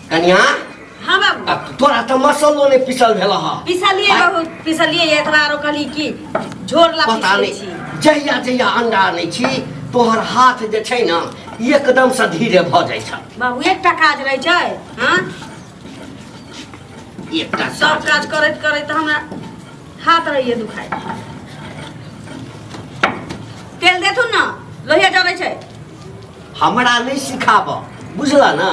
कनिया। हाँ बाबू। आ तोरा तऽ मसलो नहि पिसल भेल हँ। पिसलिए बहुत पिसलिए, एतबा आरो कहली कि झोर ला पता पिसै नहि छी। जहिया जहिया अंडा आनै छी तोहर हाथ जे छै ने एकदमसँ धीरे भऽ जाइ छ। बाबू एकटा काज रहै छै। हाँ। एकटा सब काज करैत करैत हमरा हाथ रहैए दुखाइ। तेल देथुन ने, लोहिया जरै छै। हमरा नहि सिखाब, बुझल ने?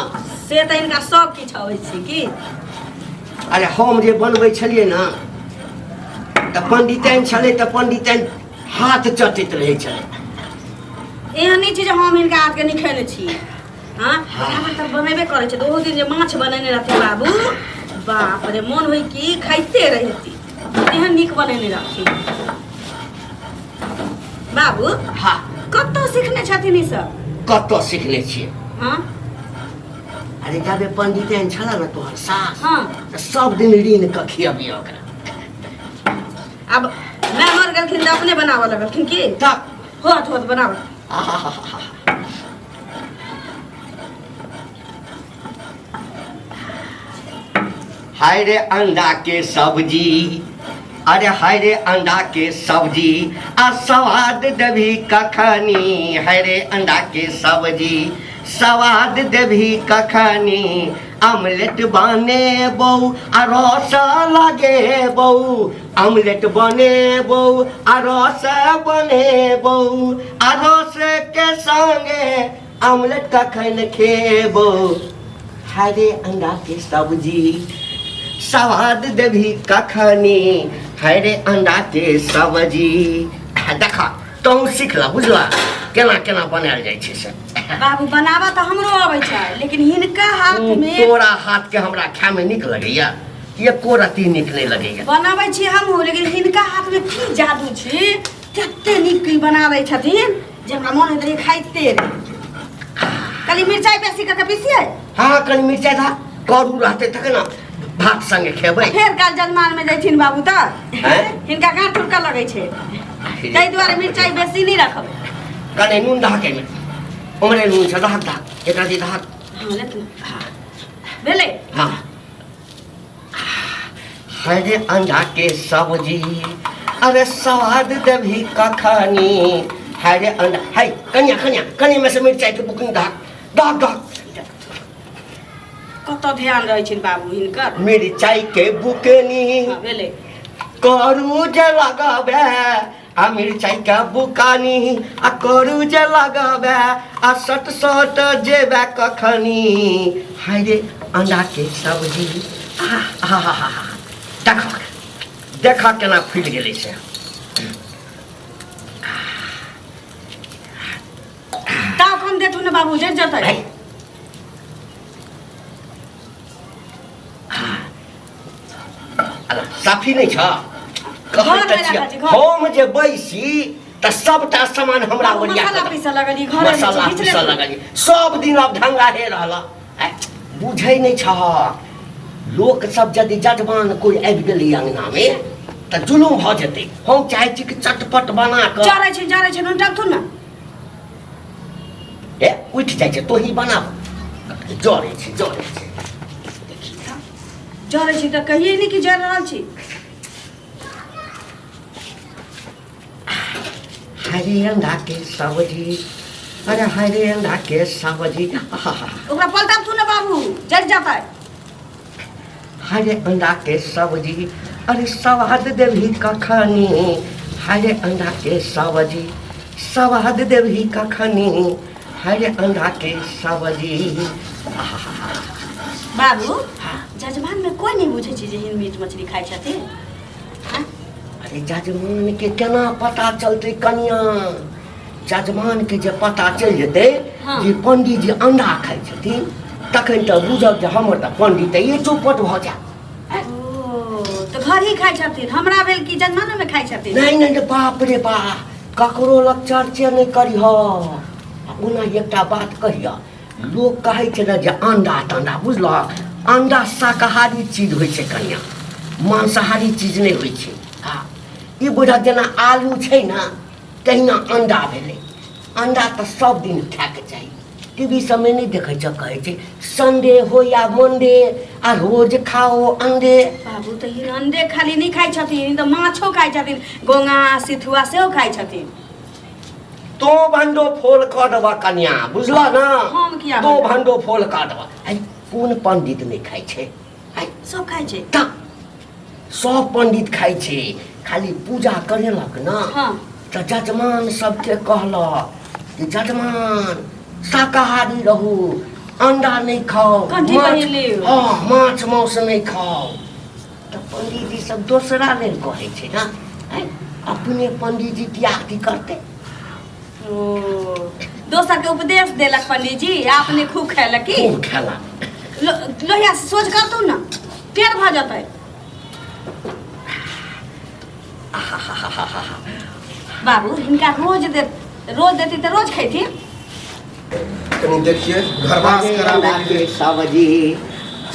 से तऽ हिनका सब किछु अबै छै की। अरे हम जे बनबै छलियै ने तऽ पंडिताइन छलै तऽ पंडिताइन हाथ चटैत रहै छलै। एहन नहि छै जे हम हिनका हाथके नहि खेने छी। हाँ, बराबर तऽ बनेबे करै छै। ओहो दिन जे माछ बनेने रहथिन बाबू, बाप रे, मोन होइ कि खाइते रहिती, एहन नीक बनेने रहथिन बाबू। हाँ। कतऽ सिखने छथिन ई सब? कतऽ सिखने छियै? हाँ। अरे जाबे पंडिताइन छलै ने तोहर सास, हाँ, तऽ सब दिन ऋण कऽ खियबियै ओकरा। आब माय मर गेलखिन तऽ अपने बनाबऽ लगलखिन की? तब होत होत बनाबऽ। आहाहाहा। हाय रे अंडा के सब्जी, अरे हाय रे अंडा के सब्जी, आ स्वाद देबही कखनी? हाय रे अंडा के सब्जी, स्वाद देबही कखनी? आमलेट बनेबौ आ रस लगेबौ, आमलेट बनेबौ आ रस बनेबौ, आ रस के संगे आमलेट कखन खेबौ? हाय रे अंडा के सब्जी, स्वाद देबही कखनी? हाय रे अंडा के सब्जी। देख, तहूँ सीख ला, बुझला केना केना बनायल जाइ छै से। बाबू, बनाबऽ तऽ हमरो अबै छै, लेकिन हिनका हाथ में तोरा हाथ के हमरा खाय में नीक लगैया? एको रत्ती नीक नहि लगैया। बनाबै छी हमहूँ, लेकिन हिनका हाथ में की जादू छै, कते नीक ई बना दै छथिन जे हमरा मोन होइत रहै खाइते रही। कनि मिरचाइ बेसी कऽ के पीसियै? हाँ, कनि मिरचाइ धा, करू रहतै तखन ने भात संगे खेबै। फेर काल जजमान में जैथिन बाबू तऽ हैं? हिनका गाँठ टुटका लगै छै, ताहि दुआरे मिरचाइ बेसी नहि रखबै। कनि नून दहक एहिमे, उम्हरे नून छै, दहक दहक, एकरा दी दहक। हाँ, लेथिन। भेलै। हाँ। हरे अंडा के सब्जी, अरे स्वाद देबही कखनी? हरे अंडा। है कनिया, कनिया, कनि में से मिरचाई के बुकनी दहक दहक दहक। कतऽ ध्यान रहै छनि बाबू हिनकर? मिरचाई के बुकनी। हाँ, भेलै। करू जे लगाबे आ मिरचाई के बुकानी आ करू जे लगाबे आ सट सट जेबे कखनी? हाय रे अंडा के सब्जी। आहा हा हा, देख देख केना फूलि गेलै से। ताव कम देथुन ने बाबू, जरि जेतै। है। साफी नहि छ, कहै घरमे तऽ छियै। राखल छै, घर। हम जे बैसी तऽ सबटा सामान हमरा बाबू, ओरिया मसाला कऽ पीसऽ लगलियै, घरमे छै, मसाला घीच पीसऽ लेथुन। लगलियै सब दिन, आब ढंगा हे रहल। बुझै नहि छह, लोक सब यदि जजमान कोइ आबि गेलै अंगनामे तऽ जुलुम भऽ जेतै। हम चाहै छी कि चटपट बना कऽ जरै छै, जरै छै, नून टाकथुन ने। ए उठि जाइ छै, तोही बना, जरै छै, जरै छै। देखी तऽ, जरै छी तऽ कहियै नहि कि जरि रहल छी। हरे अंडा के सब्जी, अरे हरे अंडा के सब्जी, आहा। ओकरा पलटबथुन ने बाबू, जरि जेतै। हरे अंडा के सब्जी, अरे स्वाद देबही कखनी? हरे अंडा के सब्जी, स्वाद देबही कखनी? हरे अंडा के सब्जी। बाबू, जजमान में कोई नहीं बुझै छै जे हिन मीट मछली खाइ छथिन, हाँ? अरे जजमान के केना पता चलतै कनिया? जजमान के जे पता चलि जेतै जे पंडीजी अंडा खाइ छथिन, तखन तऽ बुझब जे हमर तऽ पंडित ये चौपट भऽ जायत। ओ तऽ घर ही खाइ छथिन, हमरा भेल कि जजमानो में खाइ छथिन। नहि नहि नहि, बाप रे बा, ककरो लग चर्चे नहि करिह। आ ओना एकटा बात कहिह, लोक कहै छै ने जे अंडा तंडा, बुझलह, अंडा शाकाहारी चीज होइ छै कनिया, मांसाहारी चीज नहि होइ छै। हँ, ई बुझक जेना आलू छै ने तहिना अंडा भेलै। अंडा तऽ सब दिन खायके चाही। टीवी सबमे नहि देखै छ, कहै छै संडे हो या मंडे आ रोज खाओ अंडे। बाबू तऽ ई अंडे खाली नहि खाइ छथिन, ई तऽ माछो खाइ छथिन, गोंगा सिथुआ सेहो खाइ छथिन। तो भंडो फोल कऽ देबऽ कन्या, बुझलऽ ना? हम किया तो भंडो? भंडो फोल कऽ देबऽ। आइ कोन पंडित नहि खाइ छै? आइ सब खाइ छै। तऽ सब पंडित खाइ छै, खाली पूजा करेलक ना। तऽ जजमान सबके कहलक कि जजमान शाकाहारी रहू, अंडा नहि खाउ, कंठी पहिर लिउ। हँ, माछ मांस नहि खाउ। तऽ पंडीजी सब दोसरा लेल कहै छै ना, आँय? अपने पंडीजी त्याग करतै। ओ दोसर के उपदेश देलक पंडीजी, अपने खूब खेलक की? खूब खेलक। लोहिया से सोझ करतौ ना, टेढ़ भऽ जेतै। बाबू हिनका रोज दे, रोज देती तऽ रोज खैथिन। कनी देखिए घरवास कराबे के लिए। सब्जी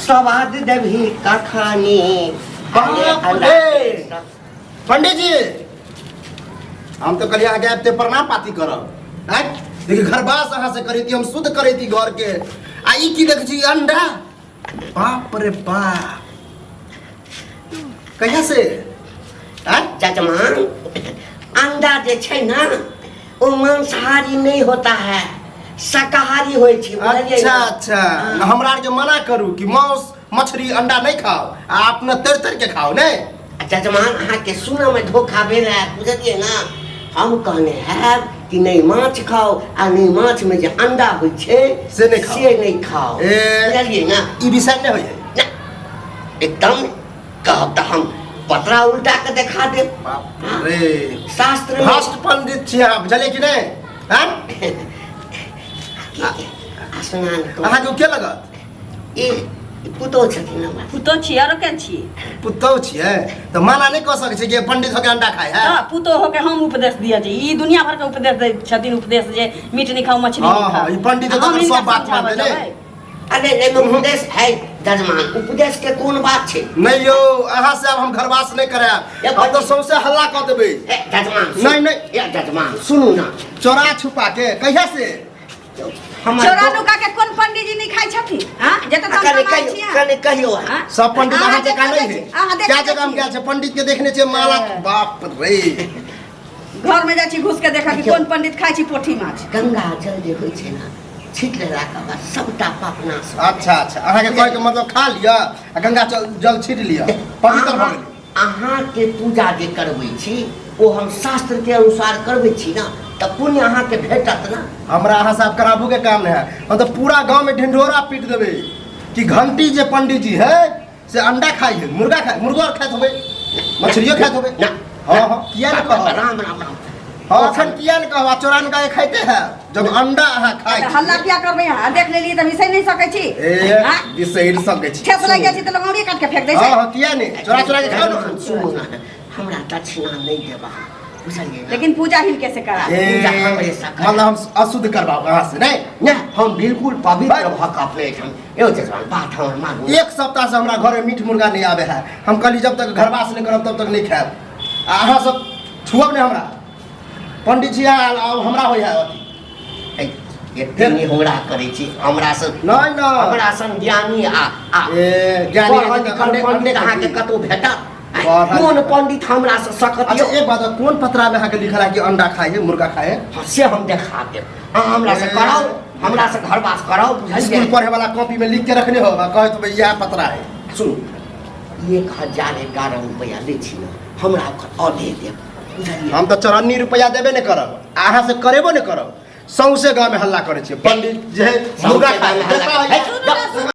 सवाद देबही कखनी? बाप रे! पंडित जी, हम तो कहलिए अहाँके आबिते प्रणाम पाती करब। आँय देखिए, घरवास अहाँ से करी थी, हम शुद्ध करी थी घर के, आ ई की देखै छी अंडा? बाप रे बाप, कहिया से? आँय? जजमान, अंडा जे छै ना ओ मांसाहारी नहीं होता है, शाकाहारी होइ छै, बुझलियै अच्छा ने? अच्छा, हमरा आरके मना करू कि मांस मछली अंडा नहीं खाओ, आ अपना तर तर के खाओ नहीं। जजमान, अहाँके सुनऽमे धोखा भेल है, बुझलियै ना? हम कहने हैब कि नहि माछ खाओ आ नहि माछमे जे अंडा होइ छै से नहि खाओ। से नहि खाओ। ए। बुझलियै ना? ई विषय नहि होइ है। ना, एकदम कहब तऽ हम पतरा उल्टा के देखा देब। बाप रे, शास्त्र में भ्रष्ट पंडित छी अहाँ, बुझलियै कि नहि? आँय? स्नान करू। अहाँके ओ के लगत? ई पुतोह छथिन हमर। पुतोह छियै, आरो के छियै? पुतोह छियै तऽ मना नहि कऽ सकै छै कि पंडित होके अंडा खाय है। हँ, पुतोह होके हम उपदेश दिअ छी? ई दुनिया भर के उपदेश दै छथिन, उपदेश जे मीट नहीं खाओ, मछली नहीं हँ, खाओ। ई पंडित हम तऽ हिनका सब बात समझाबऽ मानतै ने। जेबै। अरे एहिमे उपदेश है जजमान, उपदेश के कोन बात छै? नहि यौ, अहाँ से आब हम घरवास नहि करायब, ए, हम तऽ सौंसे हल्ला कऽ देबै। ए जजमान, नहि, नहि। ए जजमान सुनू ना। चोरा छुपा के कहिया से? हमर चोरा नुका के कोन पंडीजी नहीं खाइ छथिन? हाँ, जतऽ तक कने कमाइ कहियो, छियै। कने कहियो। हाँ? सब पंडित अहाँ अहाँ जकाँ देखने नहि छी, है। अहाँ देखने क्या जगह हम छी। गेल छै पंडित के देखने छियै माला? हाँ। बाप रे, घर में जाइ छी घुस के देखा कि कोन पंडित खाइ छी पोठी माछ। गंगा जल जे होइ छै ना, छीट लेलाके बाद सबटा पाप नाश हो अच्छा अच्छा, अहाँके कहैके मतलब खा लिअ आ गंगा जल जल छीट लिअ, पवित्र भऽ गेलै। अहाँके पूजा जे करबै छी ओ हम शास्त्रके अनुसार करबै छी ना, तऽ पुण्य अहाँके भेटत ना। हमरा अहाँ साहब कराबू के काम नहि है, हम तऽ पूरा गाँव में ढिंढोरा पीट देबै कि घंटी जे पंडित जी है से अंडा खाइ है, मुर्गा खाइ, मुर्गो आर खाइत होबै, मछलियो खाइत होबै। ना। हँ हँ, किया ने कहब? राम राम राम। हँ, अखन किया ने कहब? आ चोरा नुका के खाइते है जब अंडा अहाँ खाइ तऽ छी। हल्ला किया करबै अहाँ? देख लेलियै तऽ बिसरि नहि सकै छी। ए हाँ? बिसरि सकै छी। ठेस लागि जाइ छै तऽ लोक औंगरी काटि के फेंक दै हँ छै। हँ, किया ने चोरा चोरा के खाउ ने। सुनू ना, हमरा दक्षिणा नहि देबा, बुझलियै ना? लेकिन पूजा हिनके से करा। ए, पूजा हमरे से करा। मतलब हम अशुद्ध करबाब अहाँ से? नहि नहि, हम बिल्कुल पवित्र भाई। भऽ कऽ अपने एहिठाम यौ जजमान, बात हमर मानू। एक सप्ताह से हमरा घर में मीट मुर्गा नहीं आवे है। हम कहली जब तक घरवास नहीं करब तब तक नहीं खायब, आ अहाँ सब छुअब नहीं हमरा। पंडित जी आयल, आब हमरा होइ है अथी। एते निहोरा करै छी हमरा से? नहि नहि। हमरा सन ज्ञानी आ आ ए ज्ञानी पढ़ल हेतै तऽ लिखल अंडे पंडित अंडे अहाँके खाती। कतौ भेटत? पढ़ल कोन लिखल। पंडित हमरा से सकत? अच्छा यौ एक बात, कोन पतरा में अहाँके लिखल है कि अंडा खाए है, मुर्गा खाए है? हाँ, से हम देखा देब। अहाँ हमरा से ए। कराउ, हमरा से घरवास कराउ, बुझलियै? स्कूल पढ़े वाला कॉपी में लिख के रखने हो, कहत भैया इएह पतरा है। सुनू, 1011 रुपैआ लै छी ने, हमरा ओकर अधे देब, बुझलियै? हम तऽ चौरन्नी रुपैआ देबे नहि करब, अहाँ से करेबो नहि करब। सौंसे गाँव में हल्ला करै छियै, पंडित जे है मुर्गा सौंसे खाए गाँवमे हल्ला देखा करै। है।